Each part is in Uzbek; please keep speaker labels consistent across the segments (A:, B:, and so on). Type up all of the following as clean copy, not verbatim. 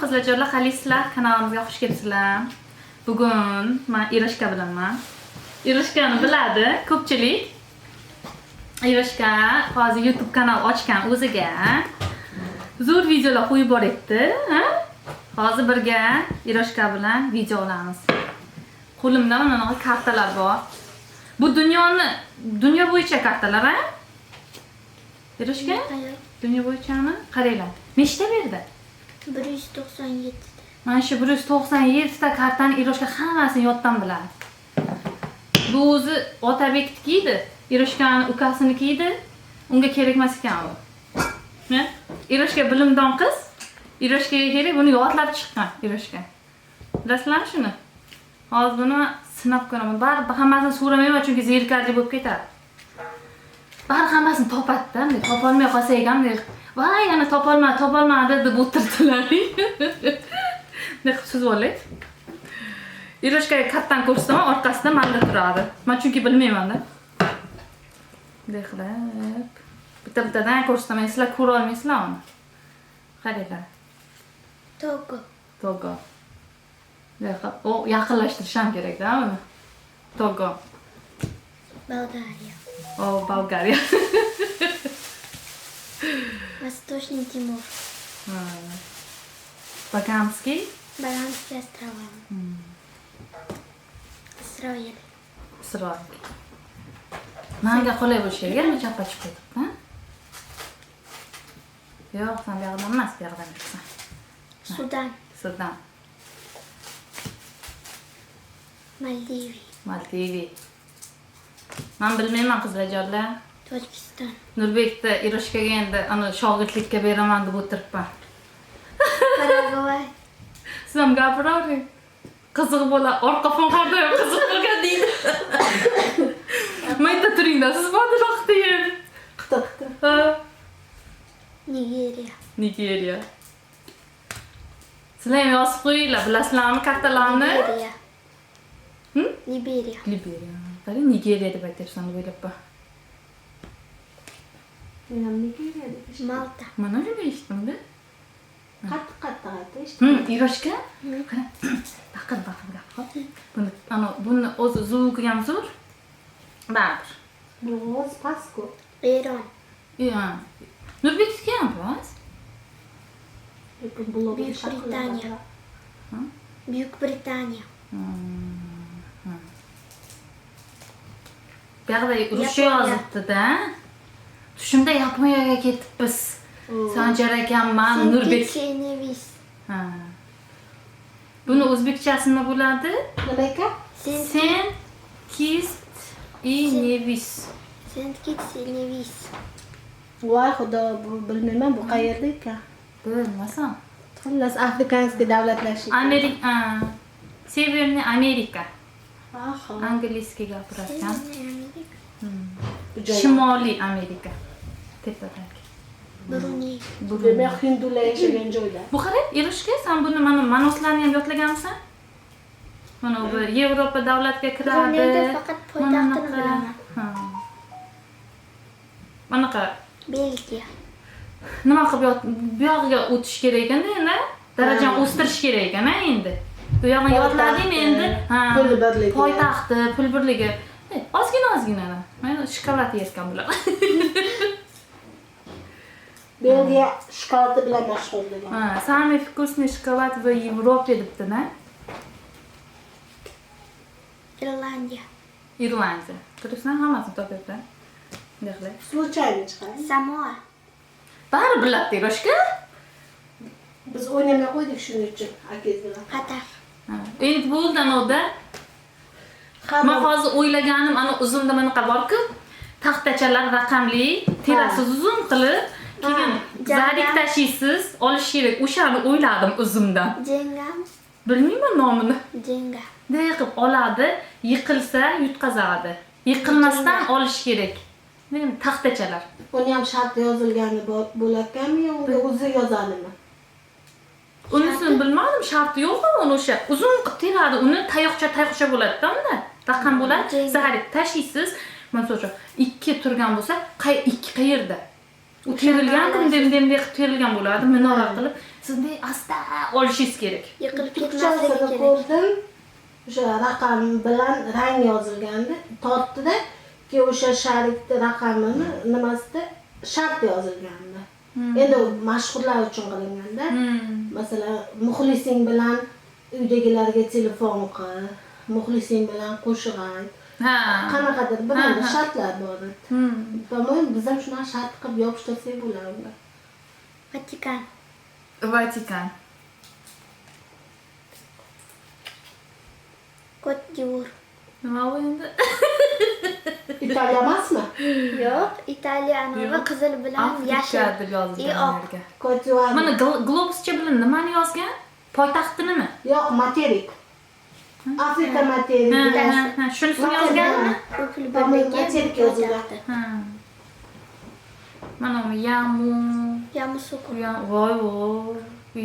A: Qizlarjonlar, qalaysizlar? Kanalimizga xush kelibsizlar. Bugun men Iroshka bilanman. Iroshkani biladi ko'pchilik. Iroshka hozir YouTube kanal ochgan o'ziga. Zo'r videolar qo'yib boryapti, ha? Hozir birga Iroshka bilan video olamiz. Qo'limda mana bunaqa kartalar bor. Bu dunyo bo'yicha kartalar, ha? Iroshka? Dunyo bo'yichami? Qaranglar. Nechta berdi?
B: 197.
A: Mana shu 197 ta kartani Iroshka hammasini yoddan biladi. Bu o'zi Otabekniki edi. Iroshkani ukasiniki edi. Unga kerak emas ekan u. Ha? Iroshka bilimdon qiz. Iroshkaga kerak, buni yodlab chiqqan Iroshka. Bilasizlarmi shuni? Hozir buni sinab ko'raman. Baribir hammasini so'ramayman, chunki zerikarli bo'lib ketadi. Bari hammasini topadi-da, bunday topolmay qolsak ham bunday, voy, yana topolmadi, topolmadi deb o'tirdilar. Bunday qilib suzib olay. Iroshkaga kartani ko'rsataman, orqasida manda turadi. Men chunki bilmayman-da. Bunday qilib bitta-bittadan ko'rsataman, sizlar ko'ra olmaysizlar uni. Qaranglar.
B: Togo.
A: Togo. Bunday qilib, o yaqinlashtirish ham kerak-da uni. Togo.
B: Bolgariya.
A: O, Bolgariya.
B: Восточный Тимор.
A: Багамский.
B: Багамские острова. Isroil.
A: Isroil. Manga qulay bo'lishi kerak, yana chappa chiqib qo'ydik, ha? Yo'q, sen bu yoqdan emas, bu yoqdan berasan.
B: Sudan.
A: Sudan.
B: Maldivi.
A: Maldivi. Men bilmayman, qizlarjonlar.
B: Tojikiston.
A: Nurbekni Iroshkaga endi ana shogirdlikka beraman deb o'tiribman.
B: Paragvay.
A: Siz ham gapiravering. Qiziq bola, orqa fon har doim qiziq bo'lgan deydi. Mayda turingda, siz bodirroq deyin.
C: Qita qita.
A: Ha.
B: Nigeriya.
A: Nigeriya. Sizlar ham yozib qo'yinglar, bilasizlarmi kartalarni?
B: Liberiya.
A: Hm?
B: Liberiya.
A: Liberiya. Qarang, Nigeriya deb aytyapsan deb o'ylabman.
C: Men ham Nigeriya deb eshitdim.
B: Malta.
A: Mana shuni eshitdim-da.
C: Qattiq qattiq aytdi, eshitdim.
A: Iroshka? Qara. Baqir baqir gap. Buni ana buni o'zi звук i ham zo'r. Baribir.
C: Bu ovoz past-ku.
B: Eron.
A: Ya. Nurbekniki ham past.
C: Lekin blogni
B: Buyuk Britaniya. Buyuk Britaniya.
A: Bu yoqda ruscha
B: Yaponiya.
A: yozibdi-da. Tushimda Yaponiyaga ketibmiz. Sanjar akam, man, Nurbek.
B: Saint Nevis.
A: Ha. Buni o'zbekchasi nima bo'ladi?
C: Nima ekan?
B: Sent
A: Sen Kist i Nevis.
B: Sent Kitts Nevis.
C: Voy xudo, bu bilmayman, bu qayerda ekan?
A: Bilmasam.
C: Xullas, африканский davlatlar shekilli.
A: Amerika, Северный Amerika.
C: Aha.
A: Angliyskiy gapirar ekan.
B: Amerika.
C: Bu joylar.
A: Shimoliy Amerika. Tepadagi.
B: Brunei.
C: Demak, hindular yashagan joylar.
A: Bu qarang, Iroshka, sen buni mana manoslarni ham yodlaganmisan? Mana bu Yevropa davlatga kiradi.
B: Bruneyda faqat
A: Mana
B: poytaxtini
A: bunaqa.
B: bilaman.
A: Ha. Manaqa
B: Belgiya.
A: Nima qilib bu yog'iga o'tish kerak ekanda endi, darajani
C: Ha.
A: o'stirish kerak ekan, ha, endi. Bu yog'ini yodlading endi. Ha.
C: Pul birligi.
A: Poytaxti, pul birligi. Ozgina ozgina. Mana shokolad yerkan bular.
C: Belgiya shokoladi bilan mashhur degan.
A: Ha, самый вкусный шоколад в Европе debdi-da.
B: Irlandiya.
A: Irlandiya. Ko'ribsan, hammasini topyapti. Bunday qilib.
C: Случайно chiqadi.
B: Samoa.
A: Bari biladi, Iroshka.
C: Biz o'ynamay qo'ydik shuning uchun akangiz bilan.
B: Qatar.
A: Ha, endi bo'ldi anavda.
C: Hamma
A: Men hozir o'ylaganim ana uzunda bunaqa bor-ku, taxtachalar raqamli, terasiz uzun qilib, keyin
B: Ha,
A: zarik
B: Jenga.
A: tashiysiz, olish kerak. O'shani o'yladim uzumdan.
B: Jengami?
A: Bilmayman nomini.
B: Jenga.
A: Bunday qilib oladi, yiqilsa yutqazadi. Yiqilmasdan olish kerak. Nima taxtachalar.
C: Uni ham shart yozilgani bo'larkanmi yo unga o'zi yozadimi?
A: Unisini bilmadim, sharti yo'qmi uni o'sha uzun qilib teradi, uni tayoqcha tayoqcha bo'ladi-da unda. Raqam bo'ladi.
B: Jenga.
A: Zarik tashiysiz. Misol uchun 2 turgan bo'lsa, qay 2 qayerda? U terilgan, bunday bunday bunday qilib terilgan bo'ladi, minora qilib. Siz bunday asta olishingiz kerak.
B: Yiqilib
C: Turkchasini
B: ketmasligi kerak.
C: ko'rdim. O'sha raqam bilan rang yozilgandi. Tortdida, keyin o'sha sharikni raqamini nimasida shart yozilgandi. Endi u mashhurlar uchun qilinganda. Masalan, muxlising bilan uydagilarga telefon qil, muxlising bilan qo'shiq ayt. Qanaqadir bir
A: Ha, ha.
C: shartlar bor edi. По-моему, biz ham shunaqa shart qilib yopishtirsak bo'lardi.
B: Vatikan.
A: Vatikan.
B: Kot d'Ivoire.
A: Nima bu endi?
C: Italiya emasmi?
B: Yo'q, Italiya anavi
A: Yo'q.
B: qizil bilan
A: Afrika
B: yashil.
A: deb yozilgan
B: И oq.
A: yerga.
C: Kotivar.
A: Mana globuscha bilan nimani yozgan? Poytaxtinimi?
C: Yo'q, materik. Afrika materigi.
A: Ha, ha, shunisini yozganmi?
B: Bu pul
C: По-моему,
B: birligi
C: materik yozilgan.
B: poytaxti.
A: Ha. Mana bu Yamu,
B: Yamoussoukro.
A: Voy voy.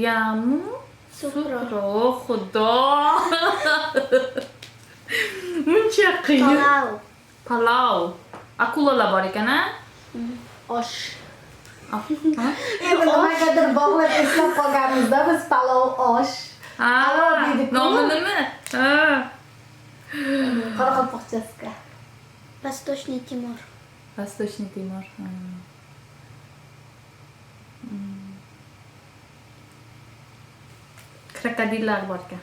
A: Yamu
B: Sukro.
A: Sukro, xudo. Muncha qiyin.
B: Palau.
A: Palau. Akulalar bor ekan, a?
C: Osh.
A: Ha?
C: Endi nimagadir bog'lab eslab qolganmizda biz palov osh.
A: Ha,
C: Palov deydi-ku.
A: nomi nima? Ha.
C: Qoraqalpoqchasiga.
B: Восточный Тимор.
A: Восточный Timor. Ha. Krokodillar bor ekan.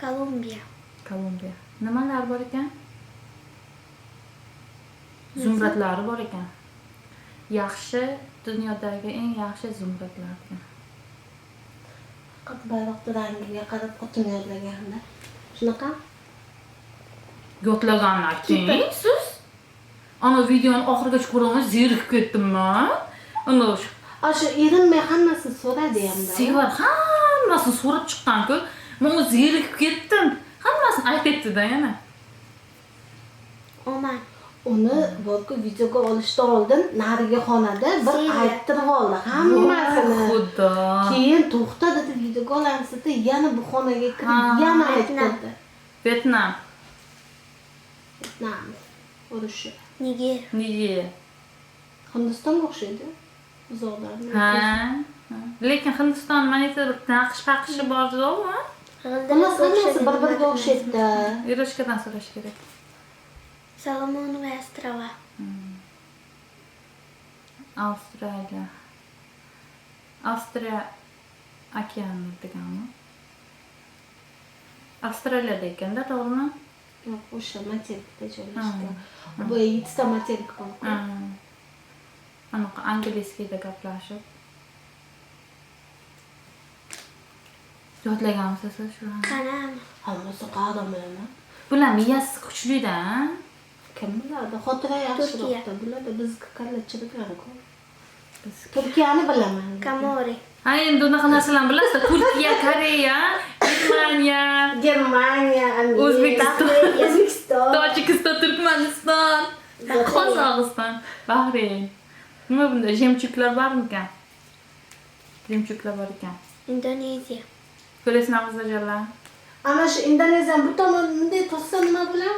B: Kolumbiya.
A: Kolumbiya. Nimalar bor ekan? Zumradlari bor ekan. Yaxshi, dunyodagi eng yaxshi zumradlar ekan.
C: Faqat bayroqni rangiga qarab otini yodlaganda. Shunaqa?
A: Yodlaganlar keyin siz ana videoni oxirigacha ko'raman, zerikib ketdim-man. Ana shu
C: A shu erinmay hammasini so'radi hamda.
A: Sevar hammasini so'rab chiqqan-ku. Men u zerikib ketdim. Hammasini aytibdi-da yana.
B: Oman.
C: Uni borku videoga olishdan oldin narigi xonada bir
B: Seriya.
C: ayttirib oldi hammasini.
A: Xudo.
C: Keyin to'xta dedi, videoga olamiz dedi, yana bu xonaga kirib yana
B: Vyetnam.
C: ayttirdi.
A: Vyetnam.
C: Vyetnam urushi.
B: Niger.
A: Niger.
C: Hindistonga o'xshaydi. Uzoqdan.
A: Ha. Ha. Lekin Hindiston moneta bir naqsh paqishi bor zo'rmi?
C: Xullas hammasi bir-biriga o'xshaydi.
A: Iroshkadan so'rash kerak.
B: Соломоновые острова.
A: Avstraliya. Avstriya okeani deganmi? Avstraliyada ekanda, to'g'rimi?
C: Yo'q, o'sha materikda joylashgan. Bu yettita materik bor.
A: Ha. Anaqa angliyskiyda gaplashib. Yodlaganmisiz siz shularni?
B: Panama.
C: Hammasi qayerdan bilaman?
A: Bular miyasi kuchli-da.
C: Kim biladi? Xotira yaxshiroqda biladi. Bizniki kalla chirigan-ku. Turkiyani bilaman.
B: Komori.
A: Ha, endi unaqa narsalarni bilasizlar. Turkiya, Koreya, Germaniya,
C: Germaniya, Amerika,
A: O'zbekiston,
C: O'zbekiston,
A: Tojikiston, Turkmaniston, Qozog'iston, Bahreyn. Nima bunda jemchuklar bormikan? Jemchuklar bor ekan.
B: Indoneziya.
A: Ko'rasizmi qizlarjonlar?
C: Ana shu Indoneziyani bu tomon bunday tursa nima bilan?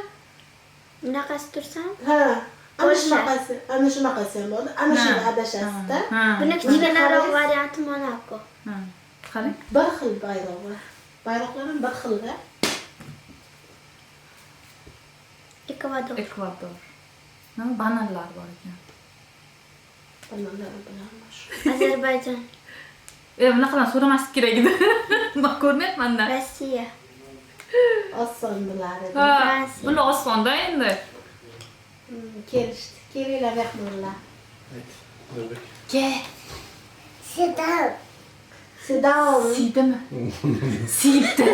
B: Bunaqasi tursam,
C: Ha, ana
B: Polsha.
C: shunaqasi, ana shunaqasi ham bor. Ana shuni adashasizda.
A: Ha.
B: buni kichkinaroq varianti Monako.
A: Ha. Qarang.
C: Bir xil bayrog'i. Bayroqlar ham bir xilda.
B: Ekvador.
A: Ekvador. Nima bananlar bor ekan.
C: Bananlar bilan shu.
B: Ozarbayjon.
A: Bunaqalarni so'ramaslik kerak edi. Men ko'rmayapman-da.
B: Rossiya.
C: Oson bular edi.
A: Ha,
B: Fransiya.
A: bular osonda endi.
C: Kelishdi. Kelinglar mehmonlar.
D: Ayt, Nurbek.
A: Ke.
B: Sedal.
C: Sedal.
A: Siydimi? Siydi.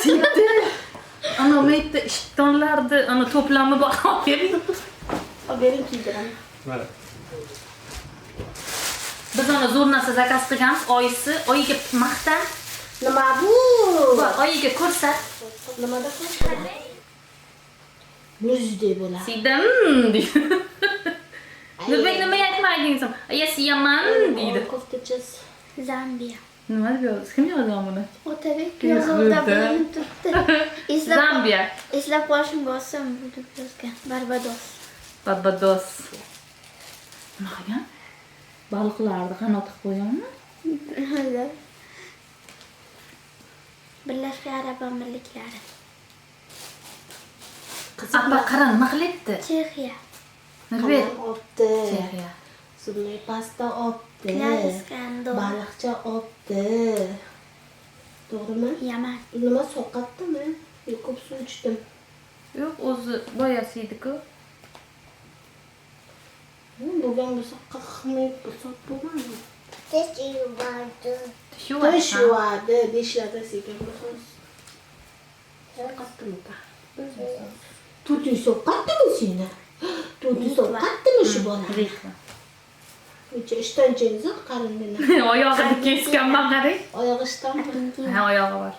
A: Siydi. Ana maytda ishtonlarni ana to'plami bor. Bering.
C: Bering kiydiraman.
D: Mana.
A: Biz ana zo'r narsa zakaz qilganmiz. Oyisi, oyiga maqtan.
C: Nima bu?
A: Va oyiga ko'rsat.
C: Nimada qilishadi? Muzdek bo'ladi.
A: Siydim deydi. Nurbek nima aytmading desam, "Ya siyaman" deydi.
C: Koftachasi.
B: Zambiya.
A: Nima deb yozdi? Kim yozgan buni?
B: Otabek
A: Yo'q,
B: yozuvda
A: yo'q.
B: bilinib turibdi. Eslab
A: Zambiya.
B: Eslab qolishim oson bu deb yozgan. Barbados.
A: Barbados. Nima qilgan? Baliqlarni qanot qilib qo'yganmi?
B: Birlashgan Arab Amirliklari.
A: Apa qara nima qilyapti?
B: Chexiya.
A: Nurbek.
C: Qalam opti.
A: Chexiya.
C: Zubnoy pasta opti.
B: Andorra.
C: Baliqcha opti. To'g'rimi?
B: Yaman.
C: Nima so'qatdimi? Yo, ko'p suv ichdim.
A: Yo'q, o'zi boyasi edi-ku.
C: Bo'lgan bo'lsa 40 ming soat bo'lganmi?
B: Tish yuvardi.
C: Tish yuvadi, 5larda sekin bo'lsa. So'qatdimi? Tuti so'qatdimi seni? Tuti so'qatdimi shu bola?
A: Litva.
C: Necha ishtonchangiz qarindini.
A: Oyog'ini kesganman qarang.
C: Oyog'i ishtonmi?
B: Argentina.
A: Ha, oyog'i bor.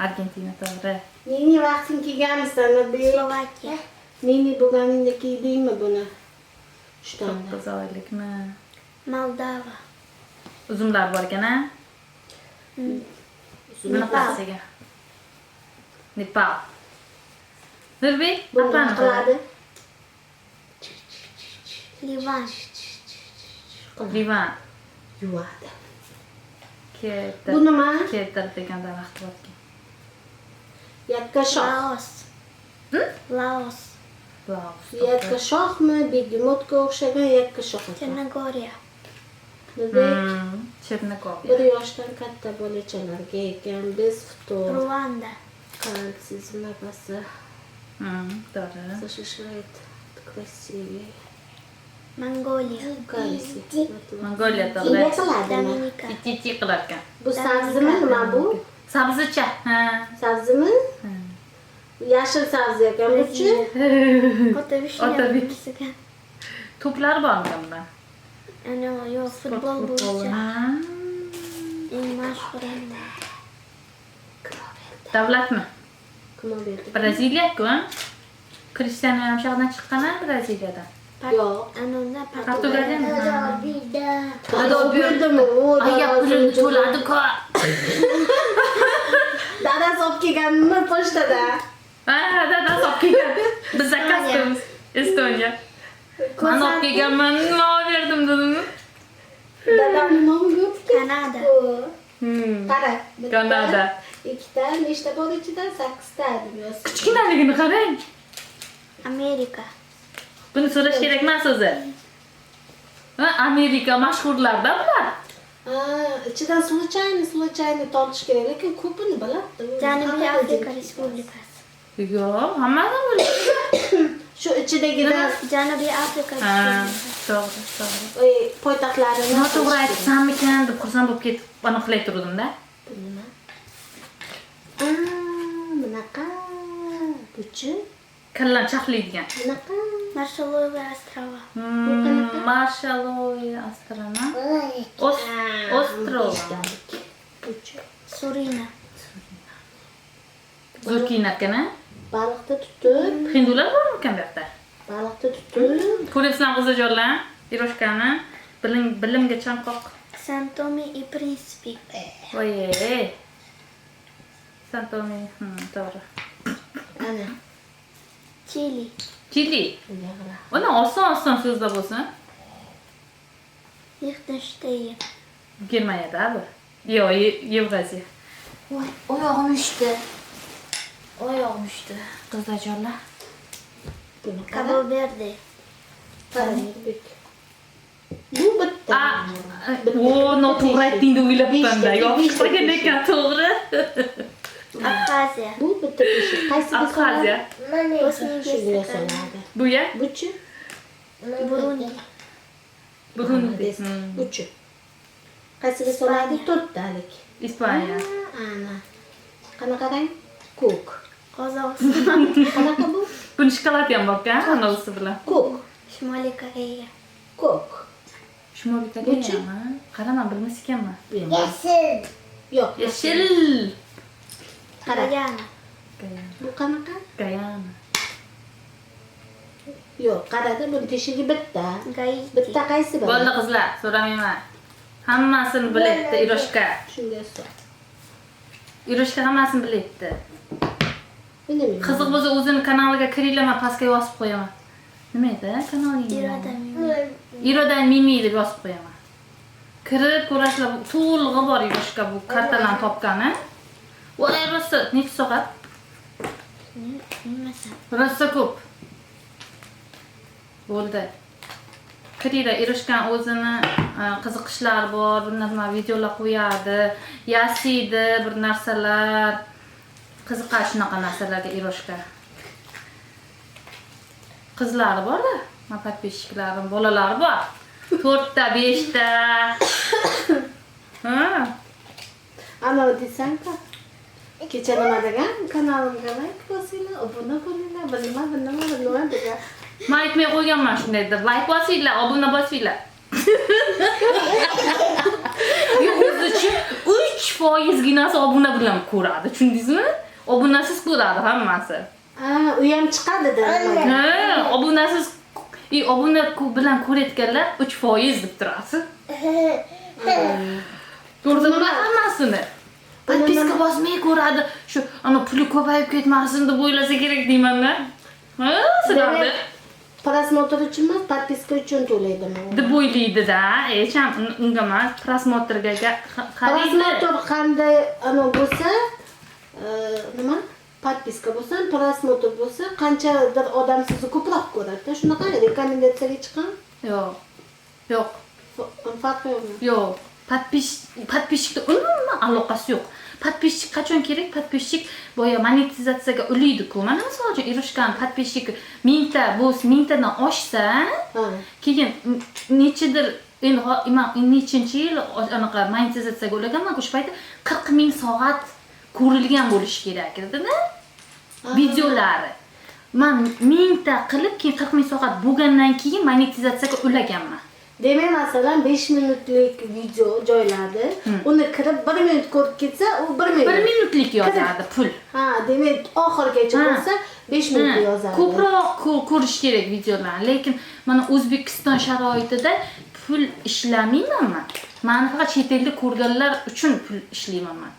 A: Argentina to'g'ri.
C: Nini vaqting kelganmisan, Nurbek?
B: Slovakiya.
C: Nini bo'lganingda kiydingmi buni? Ishtonni.
A: 9 oylikmi?
B: Moldova.
A: Uzumlar bor ekan, a? Bunaqasiga. Nepal. Nurbek,
C: Buni nima
A: apani
C: qiladi?
B: Livan.
A: Livan.
C: Yuvadi.
A: Ketdi.
C: Bu nima?
A: Ketdi degan daraxt bor ekan.
C: Yakka shox.
B: Laos. Laos.
A: Laos.
C: Yakka shoxmi? Begemotga o'xshagan yakka shox ekan.
B: Chernogoriya.
C: Nurbek,
A: Chernogoriya.
C: bir yoshdan katta bolachalarga ekan. Biz futur.
B: Ruanda.
C: Kalsiy bunaqasi.
A: To'g'ri.
C: Защищает красивее.
B: Mongoliya.
C: Kalsiy.
A: Mongoliya
C: Nima
A: to'g'ri.
C: qiladimi?
B: Dominika.
A: Ti qilar ekan.
C: Bu sabzimi nima bu?
A: Sabzicha. Ha.
C: Sabzimi? Yashil sabzi ekan buchi.
A: Otabek. To'plar bormi bunda?
B: Ana yo'q, futbol bo'yicha
A: Ha.
B: eng mashhur endi.
A: Davlatmi?
C: Kim berdi?
A: Braziliya-ku, ha? Cristiano ham shu yoqdan chiqqan-a Braziliyadan.
C: Yo'q.
B: Ana undan
A: Portugaliyami?
C: Dada olib berdimi? O,
A: Aya pulini to'ladi-ku.
C: Dadasi olib kelganmi pochtada?
A: Ha, dadasi olib kelgan. Biz zakaz qilamiz. Estoniya. Man olib kelganman, nima olib berdim dedimmi?
C: Dadamni nomi yo'q.
B: Kanada.
C: Qara.
A: Kanada.
C: Ikkita, nechta bor ichida? 8 ta deb yozgan.
A: Kichkinaligini qarang.
B: Amerika.
A: Buni so'rash kerak emas o'zi. Ha, Amerika mashhurlarda bular.
C: Ha, ichidan случайно tortish kerak, lekin ko'pini biladi.
B: Janubiy Afrika Respublikasi.
A: Yo'q, hammasini biladi.
C: Shu ichidagidan
B: Janubiy Afrika
A: Ha,
B: Respublikasi.
A: to'g'ri, to'g'ri.
C: Poytaxtlarini
A: Noto'g'ri aytsammikan deb xursand bo'lib ketib, aniqlay turdim-da.
C: Bu nima? Bunaqa. Buchi
A: Kallan chaqlaydigan.
C: bunaqa.
B: Marshalloy острова.
A: Marshalloy острова. Ostrova.
C: Buchi.
B: Surina.
A: Zo'r kiyinarkan, a?
C: Baliqni tutib,
A: Hindular bormikan bu yoqda?
C: baliqni tutib,
A: Ko'ryapsizlar qizijonlar, Iroshkani bilimga chanqoq.
B: San-Tome и Принсипи.
A: Voy. San-Tome, to'g'ri.
C: Ana.
B: Chili.
A: Chili. Uni oson-oson so'zda bo'lsin.
B: Lixtenshteyn.
A: Germaniyada bu. Yo'q, Yevroziya. Voy, oyog'im uchdi. Oyog'im uchdi. Qizlarjonlar.
C: Buni qara.
B: Cabo Verde.
C: Qara, Nurbek. Bu bitta.
A: O, noto'g'ri aytding deb o'ylabman-da. Yopishib qolgan ekan, to'g'ri.
B: Abxaziya.
C: Bu bitta teshik. Qaysiga
A: Abxaziya.
C: soladi?
B: Bosniya
C: Shunga
B: Hersegovina.
C: soladi.
A: Bu ya?
C: Buchi?
B: Burundi.
A: Burundi.
C: Buchi. Qaysiga soladi? To'rttalik.
A: Ispaniya.
C: Ana. Qanaqa rang? Ko'k.
B: Qozog'iston.
C: Qanaqa bu?
A: Buni shokolad ham bor-ku, anavisi bilan.
C: Ko'k.
B: Shimoliy Koreya.
C: Ko'k.
A: Shimoliy Koreyami? Qaraman, bilmas ekanman.
B: Yashil.
C: Yo'q.
A: Yashil.
C: Qara.
B: Guyana.
C: Bu qanaqa?
A: Guyana.
C: Yo'q, qarada buni teshigi bitta.
B: Gaiti.
C: Bitta qaysi biri?
A: Bo'ldi qizlar, so'ramayman. Hammasini bilyapti Iroshka.
C: Shunga sol.
A: Iroshka hammasini bilyapti.
C: Bilmayman.
A: Qiziq bo'lsa o'zini kanaliga kiringlar, men pastga yozib qo'yaman. Nima edi kanaling?
B: Iroda Mimi.
A: Iroda Mimi deb yozib qo'yaman. Kirib ko'rasizlar, bu to'lig'i bor Iroshka bu kartalarni topgani. Voy, rosa necha soat?
B: Bilmasam.
A: Rosa ko'p. Bo'ldi. Kiringlar, Iroshkani o'zini qiziqishlari bor, bir narsa videolar qo'yadi, yasaydi bir narsalar. Qiziqadi shunaqa narsalarga Iroshka. Qizlari bor-da, mana подписчиklarim, bolalari bor. To'rtta, beshta. Ha.
C: Anavi desang-ku. Kecha nima degan? Kanalimga layk bosinglar, obuna bo'linglar, bir nima, bir nima, bir nima degan.
A: Men aytmay qo'yganman shunday deb. Layk bosinglar, obuna bosinglar. Yo'q, o'zichi 3 ginasi obuna bilan ko'radi, tushundingizmi? Obunasiz ko'radi hammasi.
C: Ha, u ham chiqadi-da.
A: Ha, obunasiz obuna bilan ko'rayotganlar 3% deb turadi. To'g'ri, ular hammasini. Подписка bosmay ko'radi. Shu ana puli ko'payib ketmasin deb o'ylasa kerak deyman-da. Ha, sizlarda.
C: Просмотр uchun emas, подписка uchun to'laydimi?
A: Deb o'ylaydi-da. Hech ham unga emas, просмотр ga qaraydi.
C: Просмотр qanday anavi bo'lsa, nima? Подписка bo'lsa, просмотр bo'lsa, qanchadir odam sizni ko'proq ko'radi-da. Shunaqa рекомендация ga chiqqan.
A: Yo'q. Yo'q.
C: Farqi yo'qmi?
A: Yo'q. Подписчик da umuman aloqasi yo'q. Подписчик qachon kerak? Подписчик boya monetizatsiyaga ulaydi-ku. Mana misol uchun Iroshkani подписчик 1000 ta bo'lsa, 1000 tadan oshsa, keyin nechidir endi man nechinchi yil anaqa monetizatsiyaga ulaganman, o'sha paytda 40 ming soat ko'rilgan bo'lishi kerak edi-da videolari. Man 1000 ta qilib, keyin 40 ming soat bo'lgandan keyin monetizatsiyaga ulaganman.
C: Demak, masalan, 5 minutlik video joyladi. Uni kirib 1 minut ko'rib ketsa, u 1 minut.
A: 1 minutlik yozadi pul.
C: Ha, demak, oxirigacha bo'lsa 5 minut yozadi.
A: Ko'proq ko'rish kerak videolarni. Lekin mana O'zbekiston sharoitida pul ishlamayman man. Man faqat chet elda ko'rganlar uchun pul ishlayman man.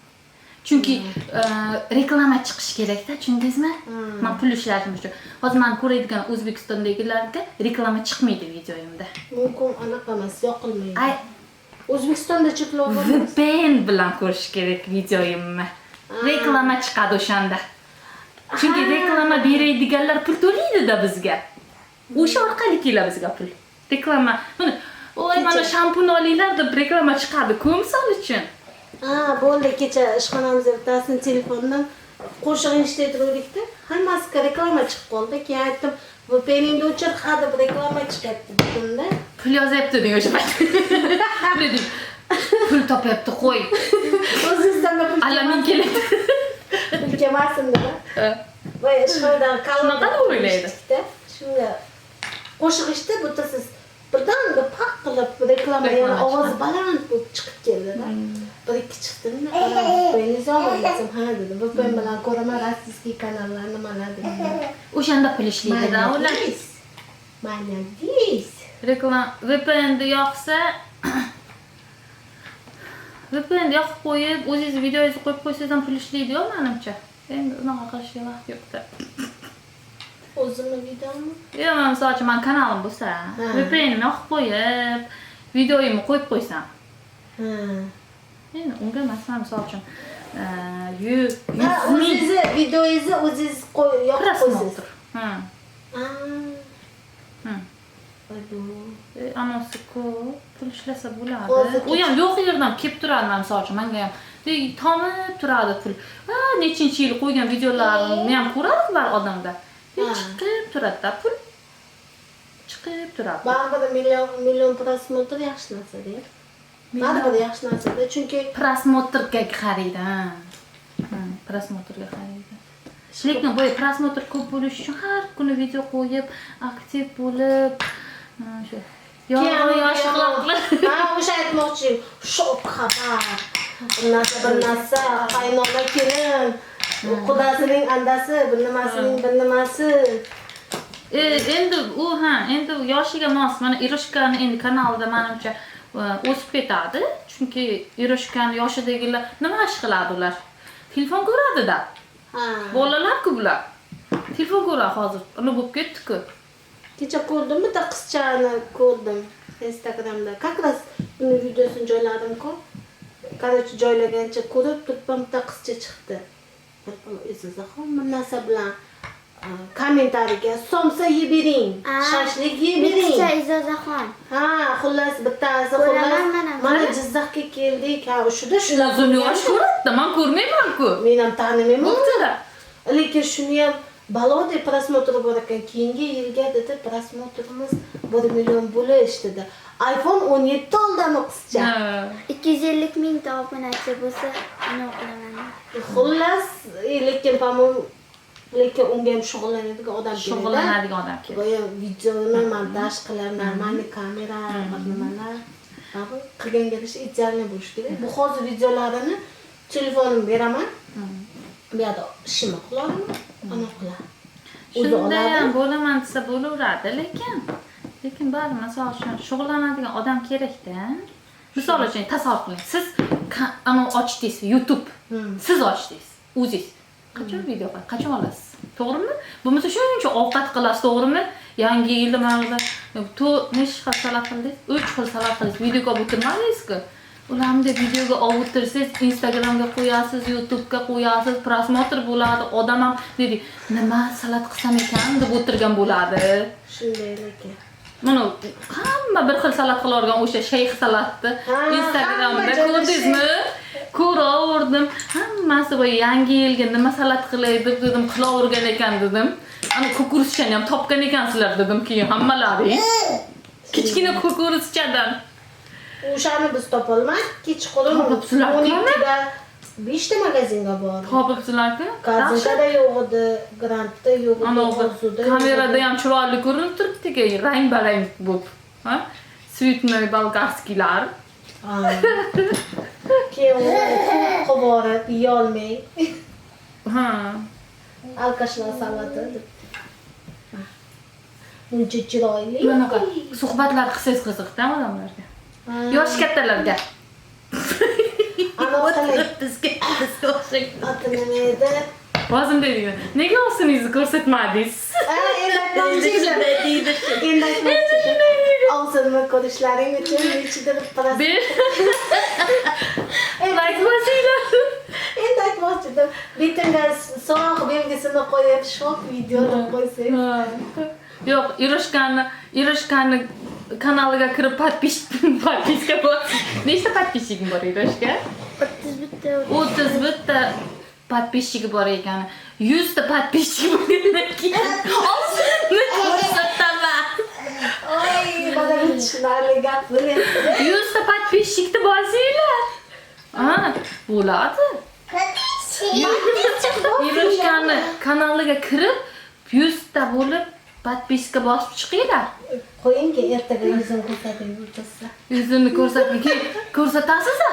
A: Chunki reklama chiqishi kerakda, tushundingizmi? Man pul ishlashim uchun. Hozir man ko'radigan O'zbekistondagilarga reklama chiqmaydi videoyimda.
C: Mumkin anaqa emas, yoqilmaydi.
A: Ay,
C: O'zbekistonda cheklov bor.
A: VPN bilan ko'rish kerak videoyimni. Reklama chiqadi o'shanda. Chunki reklama beradiganlar pul to'laydi-da bizga. O'sha orqali keladi bizga pul. Reklama. Mana, "Voy, mana shampun olinglar" deb reklama chiqadi-ku misol uchun.
C: Ha, bo'ldi, kecha ishxonamizda bittasini telefondan qo'shiq eshitib turuvdikda, hammasiga reklama chiqib qoldi. Keyin aytdim, VPNingni o'chir, ha deb reklama chiqyapti dedimda.
A: Pul yozyapti deng o'sha payt. Dedim. Pul topyapti, qo'y.
C: O'zingizdan pul
A: Allamin keladi.
C: pul kelmasin dedi. Voy, ishxonada
A: Shunaqa deb o'ylaydi.
C: Shunga qo'shiq eshitib, bitta siz birdaniga paq qilib reklama,
A: Reklama
C: yana ovozi
A: chiqadi.
C: Baland bo'lib chiqib keldida. Bir ikki chiqdimda, qarab, VPNingizni olmang desam, ha dedi. VPN bilan ko'raman российский kanallar nimalar dedim.
A: O'shanda pul ishlaydi-da ular.
C: Молодец. Молодец.
A: Reklama VPNni yoqsa, VPN yoqib qo'yib, o'zingiz videongizni qo'yib qo'ysangiz ham pul ishlaydi-yu menimcha. Endi unaqa qilishga vaqt yo'q-da.
C: O'zimni videomi?
A: Yo'q, man misol uchun man kanalim bo'lsa, VPNni yoqib qo'yib, videoyimni qo'yib qo'ysam. Endi unga masalan, misol uchun, 100
C: Ha,
A: 100 ming
C: o'zingizni videongizni o'zingiz yoqib qo'ysiz.
A: просмотр. Ha.
C: Ha.
A: Voy, anasi ko'p pul ishlasa bo'ladi.
C: Hozir
A: U ham yo'q yerdan kelib turadi, mana misol uchun manga ham tomib turadi pul. Ha, nechinchi yil qo'ygan videolarimni ham ko'radi bar odamda. Chiqib turadi-da pul. Chiqib turadi.
C: Baribir million million просмотр yaxshi narsa-da. Baribir yaxshi narsa-da, chunki
A: Просмотр ga qaraydi, ha. Ha, просмотр ga qaraydi. Lekin boya просмотр ko'p bo'lishi uchun har kuni video qo'yib, aktiv bo'lib, ha, shu yolg'on yoshiqlar qilib.
C: Ha, o'sha aytmoqchi, shok xabar. Bir narsa, bir narsa, qaynona kelin, qudasining andasi, bir nimasining bir nimasi.
A: Endi u, ha, endi yoshiga mos. Mana Iroshkani endi kanalida manimcha o'sib ketadi. Chunki Iroshkani yoshidagilar nima ish qiladi ular? Telefon ko'radi-da. Bolalar-ku bular. Telefon ko'radi hozir. Uni bo'lib ketdi-ku.
C: Kecha ko'rdim, bitta qizchani ko'rdim Instagramda. Как раз Uni videosini joyladim-ku. Короче, joylagancha ko'rib turibman, bitta qizcha chiqdi. Bir E'zozaxon bir narsa bilan kommentariyaga somsa yeb bering, shashlik yeb bering.
B: Bitta E'zozaxon.
C: Ha, xullas bittasi
B: Ko'raman
C: xullas
B: mana.
C: Mana Jizzaxga keldik. Ha, o'shida shular
A: O'zini yosh ko'radi, man ko'rmayman-ku.
C: Men ham tanimayman.
A: Bo'pti-da.
C: Lekin shuni ham balodek просмотр bor ekan. Keyingi yilga dedi просмотр imiz 1 million bo'lish dedi. iPhone 17 oldimi qizcha?
A: Ha.
B: 250 mingta obunachi bo'lsa, uni qilaman.
C: Xullas, lekin по-моему, lekin unga ham shug'ullanadigan odam kerak.
A: Shug'ullanadigan odam kerak.
C: Boya videoni montaj qilar, нормальный kamera, bir nimalar. Baribir qilganga yarasha идеальный bo'lishi kerak. Bu hozir videolarini telefonimga beraman. Bu yoqda ishimni qilaman, ana qiladi. O'zi
A: Shunda ham
C: oladi.
A: Bo'laman desa bo'laveradi, lekin baribir, misol uchun, shug'ullanadigan odam kerakda. Misol uchun, tasavvur qiling. Siz anavi ochdingiz YouTube. Siz ochdingiz, o'zingiz. Qachon video qilasiz? Qachon olasiz? To'g'rimi? Bo'lmasa shuncha ovqat qilasiz, to'g'rimi? Yangi yilda mana bu to necha xil salat qildingiz? 3 xil salat qildingiz. Videoga olib o'tirmadingiz-ku. Ularni videoga olib o'tirsangiz, Instagramga qo'yasiz, YouTube'ga qo'yasiz, просмотр bo'ladi. Odam ham deydi, nima salat qilsam ekan deb o'tirgan bo'ladi.
C: Shunday lekin.
A: Mana hamma bir xil salat qilavergan o'sha shayx salatni
C: Ha,
A: Instagramda
C: hamma joyda.
A: Ko'rdingizmi? Ko'raverdim. Hammasi boya yangi yilga nima salat qilay deb dedim, qilavergan ekan dedim. Ana кукуруз chani ham topgan ekansizlar dedim keyin hammalaring. Kichkina кукуруз chadan.
C: O'shani biz topolmadik. Kechqurun
A: Topibsizlar-ku.
C: 12da 5 ta magazinga bordik.
A: Topibsizlar-ku.
C: Korzinkada yo'q edi, Grandda yo'q edi,
A: Ana
C: Orzuda yo'q
A: kamerada
C: edi.
A: Ham chiroyli ko'rinib turibdi-ku, rang-barang bo'lib. Ha? Цветной болгарский lar.
C: Ha. Keyin uni ko'p qilib yuborib, yeyolmay.
A: Ha.
C: Алкаш lar salati deb. Buncha chiroyli.
A: Bunaqa suhbatlar qilsangiz qiziqda odamlarga.
C: Ha.
A: Yoshi kattalarga.
C: Ana qiling.
A: Bizga o'xshagan.
C: Oti nima edi?
A: Hozir deydi. Nega og'zingizni ko'rsatmadingiz?
C: Ha, endi aytmoqchi edim. Endi aytmoqchi edim. Og'zimni ko'rishlaring uchun nechidir
A: Bir. Like bosinglar.
C: Endi aytmoqchi edim. Betimga sog' belgisini qo'yib, shok videoni qo'ysak.
A: Yo'q, Iroshkani kanaliga kirib подписка bos. Nechta подписчик ing bor, Iroshka?
B: 31 ta.
A: 31 ta подписчик i bor ekan. 100 ta подписчик bo'lgandan keyin og'zimni ko'rsataman.
C: Oy, mana bu tushunarli gap bo'lyapti.
A: 100 ta подписчик ni bosinglar. Ha, bo'ladi. Iroshkani kanaliga kirib 100 ta bo'lib подписка bosib chiqinglar.
C: Qo'yingki, ertaga yuzini ko'rsating o'tasa.
A: Yuzini ko'rsatib keyin ko'rsatasiz a?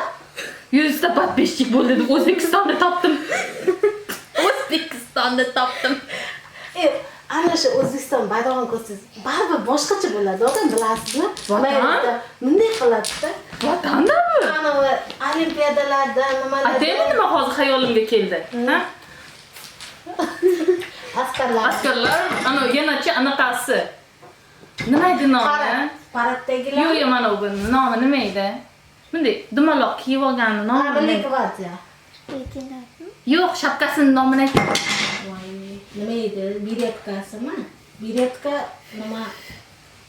A: 100 ta подписчик bo'ldi deb O'zbekistonda topdim. O'zbekistonda topdim.
C: E, ana shu O'zbekiston bayrog'ini ko'rsangiz, baribir boshqacha bo'ladi odam, bilasizmi?
A: Vatan?
C: Mayli, bunday qiladida.
A: Vatandami?
C: Anavi olimpiadalarda nimalarda.
A: Ataymi, nima hozir xayolimga keldi? Ha?
C: Askarlar.
A: Askarlar, ana yanachi anaqasi. Nima edi nomi?
C: Parad. Paraddagilar.
A: Yo'q, yo'q, mana bu nomi nima edi? Bunday dumaloq kiyib olganni
C: Ha,
A: nomi
C: Milliy
A: nima?
C: gvardiya.
B: Leytenantmi?
A: Yo'q, shapkasini nomini ayt.
C: Voy, nima edi? Беретка simi? Беретка nima?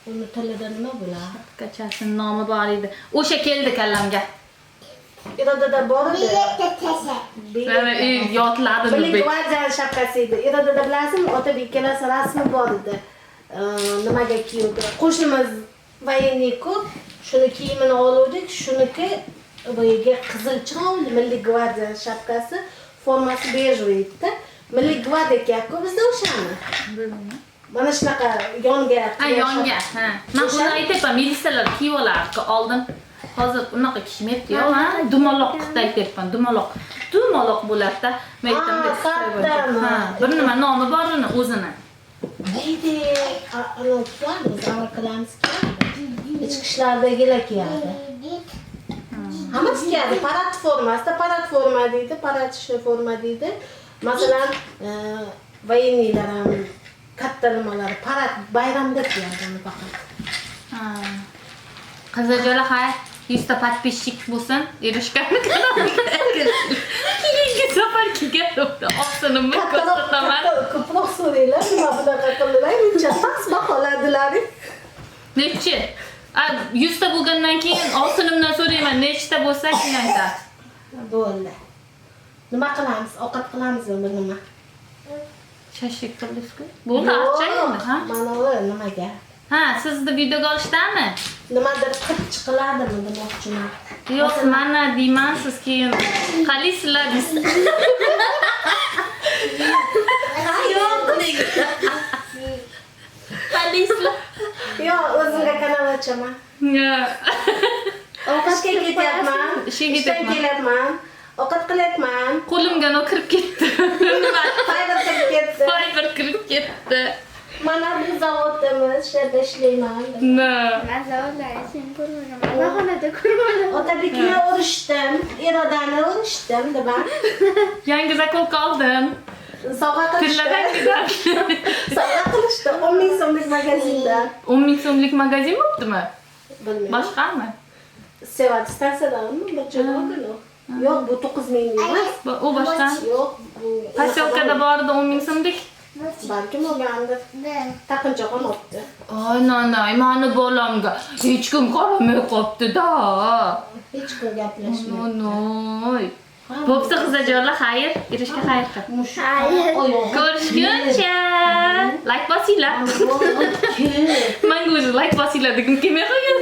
C: Uni tilida nima bo'ladi?
A: Shapkachasini nomi bor edi. O'sha keldi kallamga.
C: Irodada bor edi.
A: Mana yodladim.
C: Milliy gvardiyani shapkasi edi. Irodada bilasizmi, Otabek ikkalasi rasmi bor edi. Nimaga kiyuvdi? Qo'shnimiz военный ku, shuni kiyimini oluvdik, shuniki boyaga qizil chiroyli Milliy gvardiyani shapkasi, formasi бежевый edi. Milliy gvardiya kiyapku bizda o'shani. Mana shunaqa yonga.
A: Ha, yonga. Ha. Men uni aytyapman, militsiyalar kiyib olardi oldin. Hozir unaqa kiymayapti yo'q, ha? Dumaloq qilib aytyapman, dumaloq. Dumaloq bo'ladida. Men aytdim,
C: Ha, kattami?
A: Ha, bir nima nomi bor uni o'zini.
C: Neydi? Anavi kiyadi, biz anaqilarimiz kiyadi. Ichki ishlardagilar kiyadi. Hammasi kiyadi. Parad formasida, parad forma deydi, parad forma deydi. Masalan, военный lar ham katta nimalar parad bayramda kiyadi uni faqat.
A: Ha. Qiziljola, hay. 100 ta подписчик bo'lsin, Iroshkani kanaliga. Keyingi safar kelganimda ovsinimni
C: Kattaroq,
A: ko'rsataman.
C: katta, ko'proq so'ranglar, nima bunaqa qildilar, buncha past baholadilaring.
A: Nechi? A, 100 ta bo'lgandan keyin ovsinimdan so'rayman, nechta bo'lsa keyin aytadi.
C: Bo'ldi. Nima qilamiz? Ovqat qilamizmi bir nima?
A: Shashlik qildingiz-ku. Bo'ldi, archa endi, ha?
C: Mana u nimaga?
A: Ha, sizni videoga olishdami?
C: Nimadir qilib chiqiladimi demoqchiman.
A: Yo'q, mana deyman, siz keyin qalaysizlar deysiz.
C: Yo'q.
A: Qalaysizlar.
C: Yo'q, o'zimga kanal ochaman.
A: Ya.
C: Ishga ketyapman.
A: Ishga
C: Ishdan
A: ketyapman.
C: kelyapman. Ovqat qilyapman.
A: Qo'limga no kirib ketdi. Nima?
C: Fiber kirib ketdi.
A: Fiber kirib ketdi.
C: Mana bu zavodimiz, shu yerda ishlayman.
A: Na.
B: Man zavodlarni seni ko'rmaganman. Bahonada ko'rmadim.
C: Otabekni urishdim, Irodani urishdim nima?
A: Yangi заколка oldim.
C: Sovg'a qilishdi.
A: Tilladan güzel.
C: Sovg'a qilishdi 10 ming so'mlik magazinda.
A: 10 ming so'mlik magazin bo'ptimi?
C: Bilmayman.
A: Boshqami?
C: Sevadi stansiyadanmi bir joyda olgan u. Yo'q, bu 9 ming emas.
A: U boshqa.
C: Yo'q, bu
A: Поселка da bor edi 10 ming so'mlik.
C: Balkim olgandir. Taqinchoq ham olibdi.
A: Ay, nanay, mani bolamga hech kim qaramay qolibdi-da.
C: Hech kim gaplashmaydi.
A: Nonoy. Bo'pti, qizajonlar, xayr. Irishga xayr qil.
C: Mushuk
B: Xayr.
C: oyog'i.
A: Ko'rishguncha. Like bosinglar.
C: Kim?
A: Manga o'zi like bosinglar degim kelmay qolgan.